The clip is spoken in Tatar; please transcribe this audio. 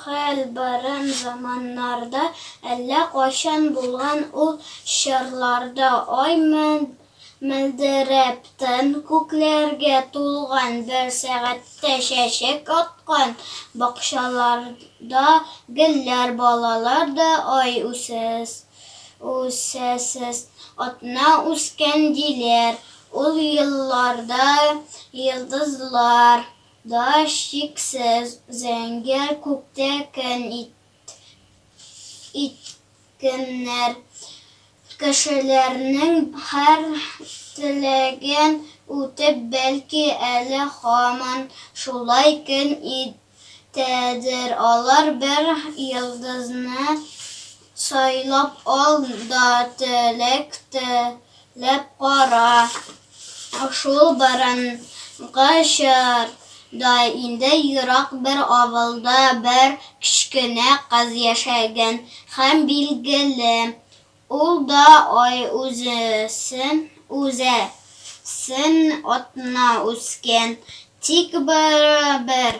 хәл борын заманнарда, әллә кайчан булган ул чорларда. Ай мөлдерәп тын күкләргә тулган бер сәгатьтә чәчәк аткан бакчаларда гөлләр, балалар да ай үсәсез атна үскән диләр. Ул елларда йолдызлар да чиксез зәңгәр күктә көн иткәннәр. Кешеләрнең һәр теләген үтеп, бәлки әле һаман шулай көн итәдер алар. Бер йолдызны сайлап ал да теләк теләп кара. Шул борынгы чорда инде ерак бер авылда бер кечкенә кыз яшәгән һәм, билгеле, ул да ай үзесен атна үскән. Тик барыбер.